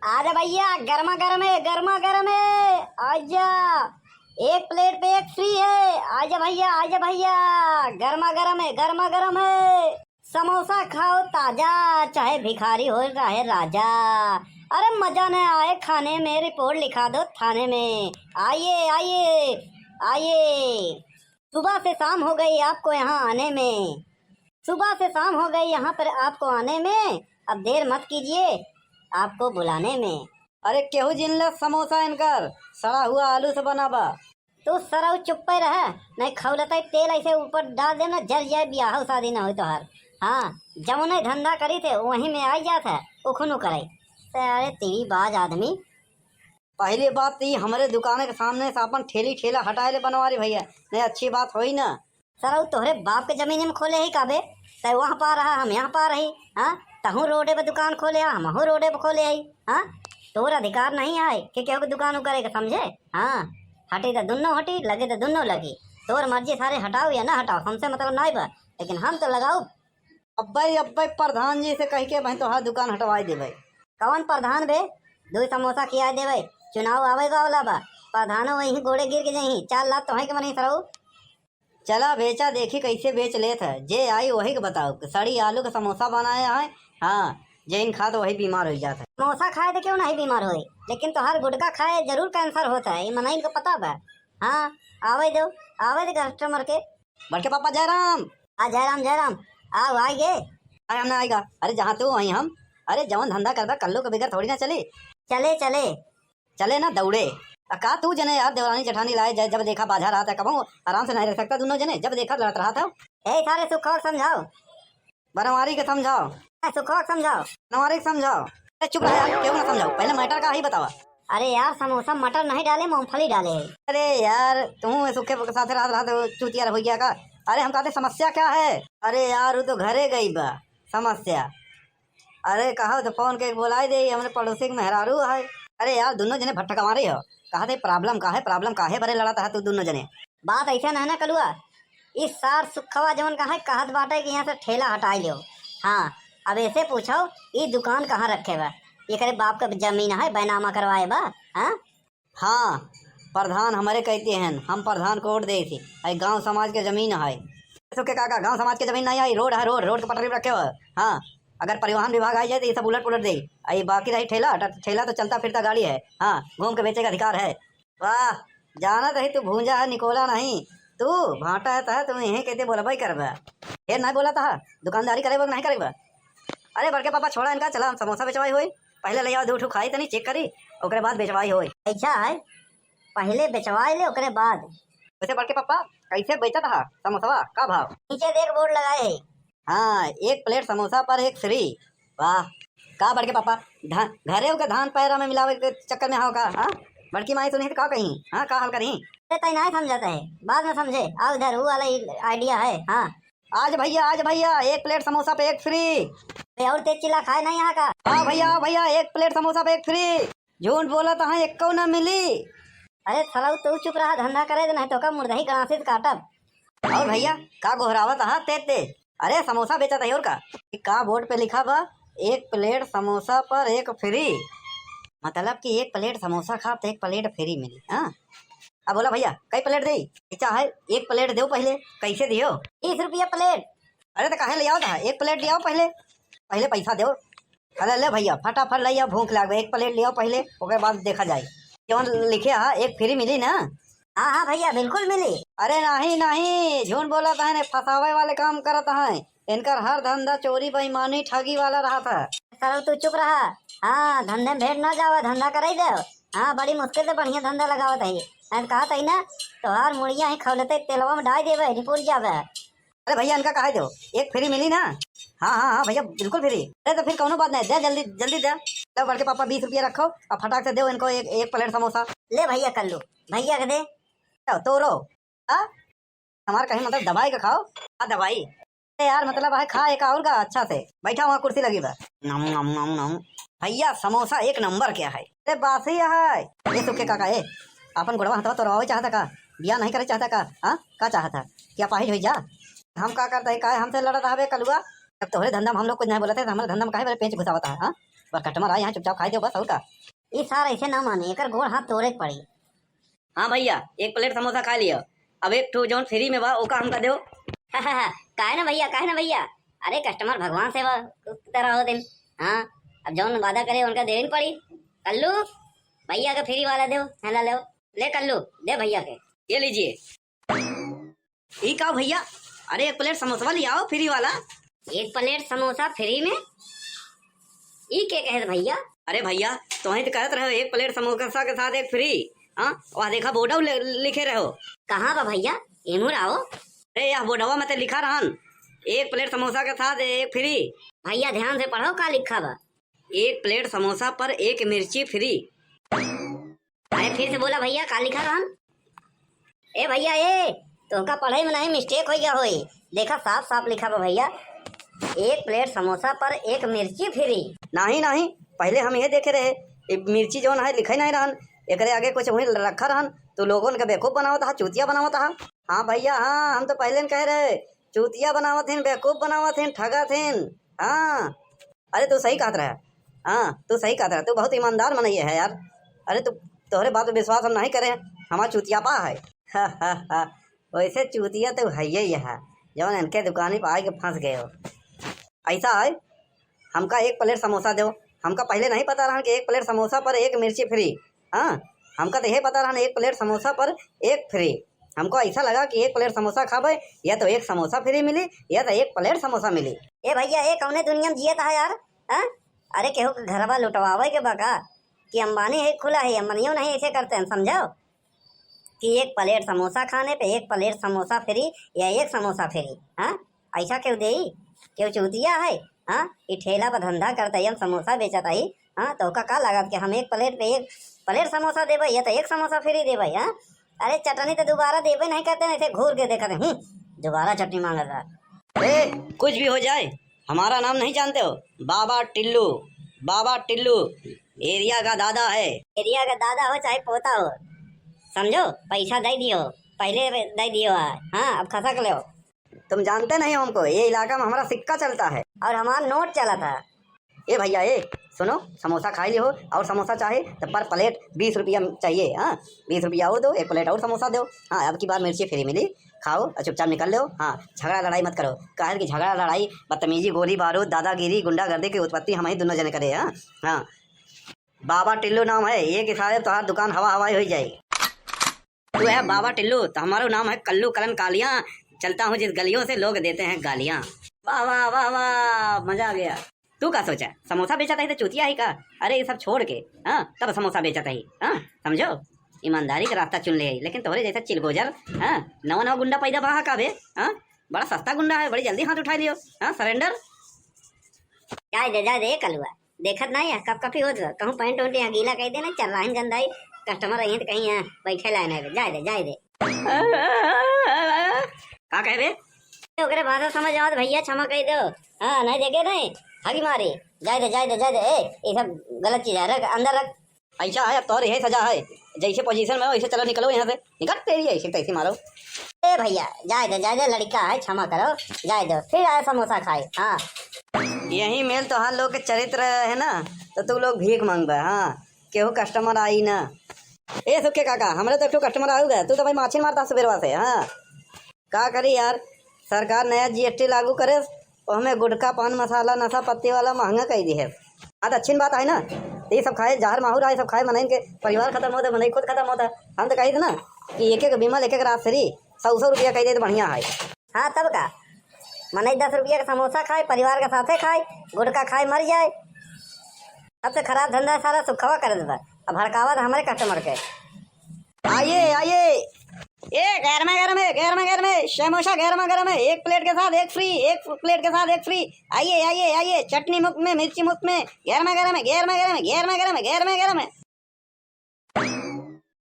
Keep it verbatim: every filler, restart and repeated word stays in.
आजा भैया, गर्मा गर्म है, गर्मा गर्म है। आजा, एक प्लेट पे एक फ्री है। आजा भैया, आजा भैया, गर्मा गर्म है, गर्मा गर्म है। समोसा खाओ ताजा, चाहे भिखारी हो चाहे राजा। अरे मजा न आए खाने में, रिपोर्ट लिखा दो थाने में। आइए, आइए, आइए। सुबह से शाम हो गई आपको यहाँ आने में। सुबह से शाम हो गई यहाँ पर आपको आने में। अब देर मत कीजिए आपको बुलाने में। अरे केहू जिन ला समोसा इनकर, सड़ा हुआ आलू से बना बा। तू सरऊ चुप्पे रह, नहीं खौलता तेल ऐसे ऊपर डाल दे ना, जल जाए, बियाह शादी ना होई तोहार। हाँ, जौने धंधा करी थे वहीं में आई जात है, उखनु करे। सारे तीबाज आदमी। पहली बात तो ई हमरे दुकान के सामने से अपन ठेली ठेला हटाए ले बनवारी भैया, नहीं अच्छी बात होई ना। सरऊ तोहरे बाप के जमीन में खोले ही काबे, तै वहाँ पा रहा, हम यहाँ पा रही। हाँ, तहूँ रोडे पे दुकान खोले हा, हमहूँ रोडे पे खोले ही। हाँ, तोर अधिकार नहीं आए कि केहू के दुकान उकरे के, समझे? हाँ, हटी तो दुन्नो हटी, लगे तो दुन्नो लगी। तोर मर्जी, सारे हटाओ या ना हटाओ, हमसे मतलब नाई बा, लेकिन हम तो लगाऊ। अब्बे, अब्बे, प्रधान जी से कह के भाई तोहार दुकान हटवाई देबे। कौन प्रधान बे? दो समोसा खिया देबे, चुनाव आवे वाला बा, प्रधानो वहीं गोड़े गिर के जही, चार लात तोहई के मनई सरऊ। चला बेचा, देखी कैसे बेच लेत है, जे आई वही के बताओ। सड़ी आलू के समोसा बनाए हैं, हाँ, जे इन खात वही बीमार हो जात है। समोसा खाए तो केहू नहीं बीमार होए, लेकिन तोहार गुटखा खाए जरूर कैंसर होत है, ई मनई को पता बा। हाँ, आवे दो, आवे दो कस्टमर के। बड़के पापा जयराम। आ जयराम, जयराम, आओ, आइगे। अरे हम ना आएगा, अरे जहाँ तू वहीं हम। अरे जवन धंधा करबा कल्लू के बगैर थोड़ी ना चली। चले, चले। चले ना दौड़े। आ का तू जने यार, देवरानी जेठानी लाए जाए, जब देखा बाझा रहत है, कबहूँ आराम से नहीं रह सकता दोनों जने, जब देखा लड़त रहत है। ए सारे सुखवा के समझाओ। बनवारी के समझाओ। ए सुखवा के समझाओ। बनवारी के समझाओ। ए चुप रह यार, केहू ना समझाओ, पहले मैटर का ही बतावा। अरे यार, समोसा मटर नहीं डाले, मूंगफली डाले है। अरे यार, तू सुखे के साथ रहत रहत चूतिया हो गया का? अरे हम कहते समस्या क्या है? अरे यार, वो तो घरे गई बा समस्या। अरे कहा तो फोन के बोलाई दे, हमरे पड़ोसी के मेहरारू है। अरे यार, दोनों जने भट्ठा कमारे हो, कहा थे प्रॉब्लम का है, प्रॉब्लम काहे बरे लड़त है तू दोनों जने? बात ऐसा ना है ना कलुआ, इस सार सुखवा जवन कहा कहत बाटे कि यहाँ से ठेला हटाई लियो। हाँ, अब ऐसे पूछो, ई दुकान कहाँ रखे बा? एकरे बाप के जमीन है, बैनामा करवाए बा? हाँ, हाँ, प्रधान हमरे कहते हैं, हम प्रधान को वोट दे थे। आई गांव समाज के जमीन है। सुखे काका, गांव समाज के जमीन नहीं आई, रोड है, रोड, रोड के पटरी पे रखे हो। हाँ, अगर परिवहन विभाग आ जाए तो ये सब उलट पुलट दे। आई बाकी रही ठेला, ट-, ठेला तो चलता फिरता गाड़ी है। हाँ, घूम के बेचे का अधिकार है। वाह, जानत ही तू भूंजा है, निकोला नहीं। तू भाटा है, तह तू यहीं कहते बोलबा ही करबा। ढेर नहीं बोला तहा, दुकानदारी करे बा कि नहीं करे बा? अरे बड़के पापा, छोड़ा इनका, चला हम समोसा बेचवाई होई। पहले ले आओ दो ठो खाई तनी, चेक करी, ओकरे बाद बेचवाई होई। अच्छा है, पहले बेचवाई ले, ओकरे बाद। वैसे बड़के पापा, कैसे बेचत हा समोसवा, का भाव? नीचे देख, बोर्ड लगाए है। हाँ, एक प्लेट समोसा पर एक फ्री। वाह, का बड़के पापा, धा-, घरे के धान पैरा में मिलावे के चक्कर में हो का? हाँ, बड़की माई सुनी तो का कही? हाँ, का हाल करी? अरे तई नहीं समझत है, बाद में समझे। आओ इधर, वो वाला ही आइडिया है। हाँ, आज भैया, आज भैया, एक प्लेट समोसा पे एक फ्री। अरे और तेज चिल्ला, खाए नहीं यहाँ का? हाँ भैया, हाँ भैया, एक प्लेट समोसा पे एक फ्री। झूठ बोलत है, एक्को ना मिली। अरे सरऊ, तू चुप रहा, धंधा करे दे, नहीं तो का मुर्दही गड़ासी से काटब। और भैया, का गोहरावत हा तेज तेज? अरे समोसा बेचत है और का? ई का बोर्ड पे लिखा बा, एक प्लेट समोसा पर एक फ्री? मतलब कि एक प्लेट समोसा खाब तो एक प्लेट फ्री मिली। हाँ, अब बोला भैया, कई प्लेट देई? अच्छा है, एक प्लेट देओ पहले। कैसे दियो? तीस रुपया प्लेट। अरे तो काहे ले आओ था, एक प्लेट ले आओ पहले, पहले पैसा देओ। अरे ले भैया, फटाफट ले आओ, भूख लाग बा, एक प्लेट ले आओ पहले, ओकर बाद देखा जाए। जौन लिखे हा, एक फ्री मिली ना? हाँ हाँ भैया, बिल्कुल मिली। अरे नहीं नहीं, झूठ बोलत है, फंसावे वाले काम करत है। इनकर हर धंधा चोरी, बेईमानी, ठगी वाला रहत है। सरऊ तू चुप रहा। हाँ, धंधे में भेंट ना जावा, धंधा कराई दे। हाँ, बड़ी मुश्किल से बढ़िया धंधा लगावत है। नहीं तो कहत है ना, तोहार मुड़िया ही खौलते तेलवा में डाल देवे, निपुर जावे। अरे भैया, इनका कहा दो, एक फ्री मिली ना? हाँ हाँ हाँ भैया, बिल्कुल फ्री। अरे तो फिर कौनो बात नहीं, दे जल्दी जल्दी दे। लो बड़के पापा, बीस रुपया रखो और फटाक से दो इनको एक, एक प्लेट समोसा। ले भैया कल्लू, भैया के दे। लो, तोरो। हाँ? हमार कहीं मतलब दबाई के खाओ। हाँ, दबाई। अरे यार, मतलब है, खा एक और का अच्छा से। बैठा, वहाँ कुर्सी लगी बा। नम, नम, नम, नम। भैया, समोसा एक नंबर क्या है। अरे बासी है। ये सुखे काका, ए, अपन गोड़वा हथवा तोड़वावे चाहता का? बियाह नहीं करे चाहता का? हाँ, का चाहता? क्या पाहिज हो जा? हम का करता है, काहे हमसे लड़त हवे कलुआ? जब तोहरे धंधा में हम लोग कुछ नहीं बोलते, तो हमारे धंधा में काहे बड़े पेंच घुसावता है, हाँ? पर customer आए यहाँ, चुपचाप खाए दो बस, और का। ई सार ऐसे ना माने, एकर गोड़ हाथ तोड़े के पड़ी। हाँ भैया, एक plate समोसा खा लियो, अब एक ठो जौन free में बा, ओका हमका देओ। काहे ना भैया, काहे ना भैया, अरे customer भगवान से बा, उस तरह होत हैं। हाँ, अब जौन वादा करे, उनका देवे के पड़ी। कल्लू, भैया का free वाला देओ, है ला लेओ। ले कल्लू, दे भैया के। ये लीजिए। ई का भैया? अरे एक plate समोसा ले आओ free वाला। एक plate समोसा free में? ई के कहत भैया? अरे भैया, तोही तो कहत रहो एक plate समोसा के साथ एक free। हाँ, वह देखा बोर्डवा ले-, लिखे रहो। कहाँ बा भैया? एमुर आओ। अरे यह बोर्डवा में तो लिखा रहन, एक plate समोसा के साथ एक free। भैया ध्यान से पढ़ो का लिखा बा। एक plate समोसा पर एक मिर्ची free। अरे फिर से बोला भैया, का लिखा रहन? ए भैया, ए, तोहका पढ़े में नहीं mistake हो गया होई। देखा, साफ साफ लिखा बा भैया, एक plate समोसा पर एक मिर्ची free। नहीं, नहीं, पहले हम ये देखे रहे, ये मिर्ची जौन है लिखे नहीं रहन, एकरे आगे कुछ वही रखा रहन, तू लोगन के बेवकूफ बनावत हा, चूतिया बनावत हा। हाँ भैया, हाँ, हम तो पहले न कहे रहे, चूतिया बनावत हैं, बेवकूफ बनावत हैं, ठगत हैं। हाँ, अरे तू सही कहत रहा। हाँ, तू सही कहत रहा, तू बहुत ईमानदार मनई है यार। अरे तू, तोहरे बात पे विश्वास हम नहीं करे, हमार चूतियापा है। वैसे चूतिया तो है ही है, जौन इनके दुकानी पे आके फंस गए हो। ऐसा है, हमका एक plate समोसा दो। हमका पहले नहीं पता रहन कि एक plate समोसा पर एक मिर्ची free। हाँ, हमका तो ये पता रहन एक plate समोसा पर एक free। हमको ऐसा लगा कि एक plate समोसा खाबे, या तो एक समोसा free मिली, या तो एक plate समोसा मिली। ए भैया, ए कौने दुनिया में जियत है यार? हाँ? अरे केहू के घरवा लुटवावे के बा का? कि अंबानी है खुला है, अंबानियों नहीं ऐसे करते हैं, समझो? कि एक plate समोसा खाने पे एक plate समोसा free या एक समोसा free, हाँ? ऐसा केहू देई? केहू चूतिया है? हाँ? ई ठेला पर धंधा करत ही, हम समोसा बेचत ही, हाँ? तो ओका का लागत कि हम एक plate पे एक plate समोसा देबे या तो एक समोसा free देबे, हाँ? अरे चटनी तो दोबारा देबे नहीं करते, ऐसे घूर के देखत हैं, हम्म, दोबारा चटनी मांगत है। ए, कुछ भी हो जाए, हमारा नाम नहीं जानते हो? बाबा टिल्लू, बाबा टिल्लू, area का दादा है। Area का दादा हो चाहे पोता हो, समझो, पैसा दे दियो, पहले दे दियो है, हाँ, अब खसक लो। तुम जानते नहीं हो हमको, ये इलाका में हमारा सिक्का चलता है। और हमारा नोट चलत है। ए भैया, ए, सुनो, समोसा खाई लिहो, और समोसा चाहे तो per plate बीस रुपया चाहिए, हाँ, बीस रुपया और दो, एक plate और समोसा दो, हाँ, अब की बार मिर्ची free मिली, खाओ और चुपचाप निकल लो, हाँ, झगड़ा लड़ाई मत करो, काहे कि झगड़ा लड़ाई, बदतमीजी, गोली बारूद, दादागिरी, गुंडागर्दी की उत्पत्ति हम ही दोनों जने करे, हाँ, हाँ। बाबा टिल्लू नाम है, एक इशारे पे तोहार दुकान हवा हवाई हो जाए। तू है बाबा टिल्लू, तो हमारो नाम है कल्लू कलन कालियाँ। चलता हूँ जिस गलियों से, लोग देते हैं गालियाँ। वाह, वाह, वाह, वाह, मजा आ गया। तू का सोचा, समोसा बेचत ही तो चूतिया ही का? अरे, ये सब छोड़ के, हाँ, तब समोसा बेचत ही, हाँ, समझो, ईमानदारी का रास्ता चुन ले ही, लेकिन तोहरे जैसा चिलगोजर, हाँ, नवा नवा गुंडा पैदा भा का बे, हाँ, बड़ा सस्ता गुंडा है, बड़ी जल्दी हाथ उठा लियो, हाँ, surrender। जाए दे, जाए दे, ए कलुआ, देखत नहीं है, कपकपी होत बा। कहूँ pant उंट यहाँ गीला कइ दे ना, चर्राहिन गंधाई, customer अइहें त कहीं यहाँ बैठे लाए नहीं बे। जाए दे, जाए दे। का कहे बे? ओकरे भाषा समझ आवत भैया, क्षमा कइ दो। हाँ, नहीं देखे नहीं, हगी मारी। जाए दे, जाए दे, जाए दे। ए, ये सब गलत चीज है, रख, अंदर रख। ऐसा है, अब तोहर यही सजा है, जैसे position में हो, ऐसे चलो, निकलो यहाँ से, निकल, तेरी ऐसी तैसी मारो। ए भैया, जाए दे, जाए दे, लड़का है, क्षमा करो, जाए दो, फिर आए समोसा खाए। हाँ, यही मेल तोहार लोग के चरित्र है ना, तो तू लोग भीख मांगबे। हाँ, केहू customer आई ना। ए सुखे काका, हमरे तो एक ठो customer आउगा, तू तो भाई माछी मारता सुबेरवा से। हाँ, का करी यार, सरकार नया G S T लागू करे, ओहमे गुटखा, पान मसाला, नशा पत्ती वाला महंगा कइ दिहे। हाँ, तो अच्छी बात है ना, ये सब खाए, जहर माहुर है, सब खाए, मनइन के परिवार खत्म होता, मनई खुद खत्म होता। हम तो कही थे ना कि एक एक विमल, एक एक राजश्री, सौ सौ रुपया कइ दे तो बढ़िया है। हाँ, तब का, मनई दस रुपया का समोसा खाए, परिवार के साथे खाए, गुटखा खाए, मर जाए। सबसे खराब धंधा सारा सुखवा कर देता, अब भड़कावा था हमारे customer के। आइए, आइए। ए, गरमा गरम है, गरमा गरम है, समोसा गरमा गरम है, एक plate के साथ एक free, एक plate के साथ एक free। आइए, आइए, आइए, चटनी मुफ्त में, मिर्ची मुफ्त में, गरमा गरम है, गरमा गरम है, गरमा गरम है, गरमा गरम है।